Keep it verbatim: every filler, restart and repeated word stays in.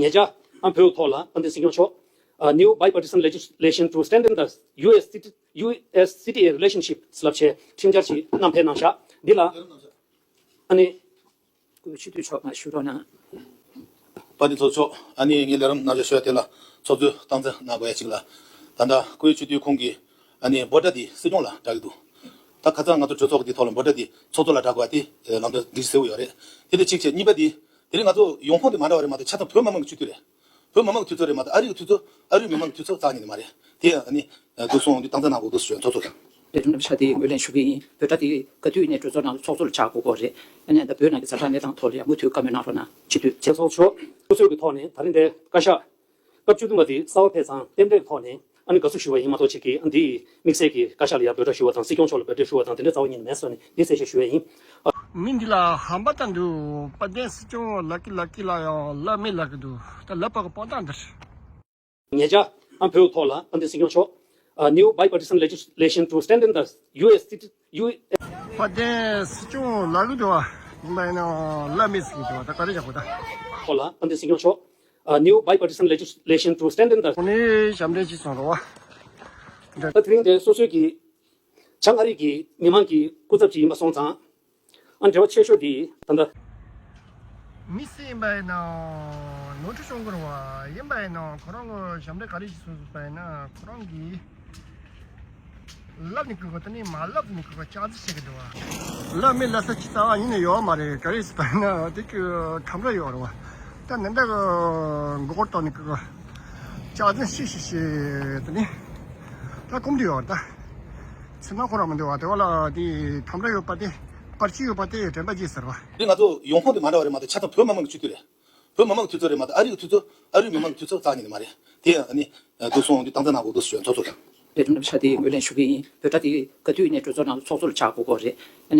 ཉེ་ཆར་ཨ་བོད་ཐོག་ལ་དཔལ་ལྡན་སྲིད་སྐྱོང་མཆོག་ཨ་New Bipartisan Legislation to Strengthen the U S City- U S City Relationship ལབ་བྱས་ཁྲིམས་འཆར་ཞིག་བསྣམས་ཕེབས་གནང་བཞག་འདི་ལ་ཨ་ནི། སྐུའི་སྤྱི་འཐུས་མཆོག་མར་བཞུགས་རོགས་གནང་། དཔལ་ལྡན་ཚོགས་གཙོ། ཨ་ནི་ངས་ལས་རིམ་ནང་བཞིན་ཞུ་ཡ་དེ་ལ་ཚོགས་གཙོས་སྟངས་འཛིན་གནང་དགོས་ཡ་ཅིག་ལ། ད་ལྟ་སྐུའི་སྤྱི་འཐུས་ཁོང་གིས་ཨ་ནི་འབོད་སྒྲ་དེ་སྲིད་སྐྱོང་ལ་སྒྲག་གི་འདུག་ད་ཁ་སང་ང་ཚོ་གྲོས་ཚོགས་ཀྱི་ཐོག་ལ་འབོད་སྒྲ་དེ་ཚོགས་གཙོ་ལ་སྒྲག་དགོས་ཡ་དེ་ལམ་སྟོན་འདི་གཟིགས་ཡོད་རེད། དེ་དེ་གཅིག་བྱས། གཉིས་པ་དེ། དེ་རིང་ང་ཚོ་ཡོང་ཁུངས་དེ་མ་འདྲ་བ་རེད་མ་གཏོགས་ཆ་ཚང་བོད་མི་མང་གི་སྤྱི་འཐུས་རེད། བོད་མི་མང་གི་འཐུས་ཚབ་རེད་མ་གཏོགས་ཨ་རི་གི་འཐུས་ཚབ་ཨ་རིའི་མི་མང་གི་འཐུས་ཚབ་རྩ་ཉིད་ནས་མ་རེད། དེ་ཡང་ཨ་ནི་འདུག་སོང་འདི་སྟངས་འཛིན་གནང་དགོས་འདུག་ཞུ་ཡ་ཚོགས་གཙོ་ལ། ལས་ཁུངས་ནས་ཕྱག་དེ་ངོས་ལེན་ཞུ་གི་ཡིན། འབོད་སྒྲ་དེ་ག་དུས་ཡིན་ནའི་གྲོས་ཚོགས་ནང་ཚོགས་གཙོ་ལ་ཕྱག་དགོས་སྐོར་རེད། ཨ་ནི་ད་བོད་ནང་གི་ཛ་དྲག་གནས་སྟངས་ཐོག་ལ་ཡང་མུ་མཐུད་བཀའ་མོལ་གནང་རོགས་གནང་། སྤྱི་འཐུས་ཚེ་ཚོགས་མཆོག་སྐུ་གཟུགས་ཀྱི་ཐོག་ནས་ད་རིང་འདིར་བཀའ་ཤག་སྐབས་བཅུ་བདུན་པ་དེ་གསར་པ་ཕེབས་ཙང་རྟེན་འབྲེལ་གྱི་ཐོག་ནས་ཨ་ནི་དགའ་བསུ་ཞུ་བ་ཡིན་མ་གཏོགས་ཅིག་གིས་ཨ་འདི་དམིགས་བསལ་གྱི་བཀའ་ཤག་ལ་ཡང་འབོད་སྒྲ་ཞུ་བ་དང་སྲིད་སྐྱོང་མཆོག་ལ་འབོད་སྒྲ་ཞུ་བ་དང་དེ་འདྲ་རྩ་བ་ཉིད་ནས་མེད་སོང་ནས་འདི་གསལ་བཤད་ཞུ་བ་ཡིན། མི་འདི་ལ་ཧམ་པ་ལྟ་འདུག་དཔལ་ལྡན་སྲིད་སྐྱོང་ལབ་ཀྱི་ལབ་ཀྱི་ལ་ཡང་ལབ་མེད་ལབ་ཀྱི་འདུག་ད་ལབ་པ་གི་དཔང་རྟགས་འདིར། ཉེ་ཆར་ཨ་བོད་ཐོག་ལ་དཔལ་ལྡན་སྲིད་སྐྱོང་མཆོག་ཨ་New Bipartisan Legislation to Strengthen the U S City- U- དཔལ་ལྡན་སྲིད་སྐྱོང་ལབ་ཀྱི་འདུག་བ། ཡིན་པ་ཡིན་ན་ལབ་མེད་ཟེར་གྱི་འདུག་བ། ད་ག་རེ་བྱ་དགོས་ད། ཐོག་ལ་དཔལ་ལྡན་སྲིད་སྐྱོང་མཆོག་ཨ New Bipartisan Legislation to Strengthen the- ཁོང་ནི་ཞབས་འདྲེན་ཅིག་སོང་རོགས་བ། ད་དེ་རིང་དེ་སོ་སོའི་གི་བྱང་ཨ་རི་གི་མི་མང་གི་སྐུ་ཚབ་ཅིག་ཡིན་པ་སོང་ཙང་། ཨ་འབྲེལ་བ་ཆེ་ཤོས་དེ་ད་ལྟ། མི་སེར་ཡིན་པ་ཡིན་ན་ནོར་འཁྲུལ་བྱུང་དགོས་རེད་བ། ཡིན་པ་ཡིན་ན་ཁོ་རང་གི་ཞབས་འདྲེན་ག་རེ་ཞིག་བཟོས་བཟོས་པ་ཡིན་ན་ཁོ་རང་གིས་ལབ་ནས་གི་གོ། དེ་ནས་མ་ལབ་ནས་གི་གོ་ལྕག་རྩི་བྱེད་ཀྱི་འདུག་བ། ལབ་མེད་ལབ་ས་ཅི་རྩ་བ་ཉིད་ནས་ཡོད་མ་རེད། ག་རེ་ཞིག་པ་ཡིན་ན་དེ་གི་ཁམས་ར་ཡོད་རེད་བ། ད་ནི་འདྲ་གི་མགོ་སྐོར་བཏང་ནས་གི་གོ་ལྕག་རྩི་བྱེད་བྱེད་བྱེད་དེ་ནས་ད་ཀུམ་དུ་ཡོད་རེད་ད། ཚེ་ན་ཁོ་རང་མི་འདུག་བ། དེ་བ་ལ་དེ་ཁམས་ར་ཡོད་པ་དེ་པར་ཆས་ཡོད་པ་དེ་དྲན་པ་བརྗེད་ཟེར་བ། འདི་ང་ཚོ་ཡོང་ཁུངས་དེ་མ་འདྲ་བ་རེད་མ་གཏོགས་ཆ་ཚང་བོད་མི་མང་གི་སྤྱི་འཐུས་རེད། བོད་མི་མང་གི་འཐུས་ཚབ་རེད་མ་གཏོགས་ཨ་རི་གི་འཐུས་ཚབ་ཨ་རིའི་མི་མང་གི་འཐུས་ཚབ་རྩ་ཉིད་ནས་མ་རེད། དེ་ཡང་ཨ་ནི་འདུག་སོང་འདི་སྟངས་འཛིན་གནང་དགོས་འདུག་ཞུ་ཡ་ཚོགས་གཙོ་ལ། ལས་ཁུངས་ནས་ཕྱག་དེ་ངོས་ལེན་ཞུ་གི་ཡིན། འབོད་སྒྲ་དེ་ག་དུས་ཡིན་ནའི་གྲོས་ཚོགས་ནང་ཚོགས་གཙོ་ལ་ཕྱག་དགོས་སྐོར་རེད། ཨ་ནི།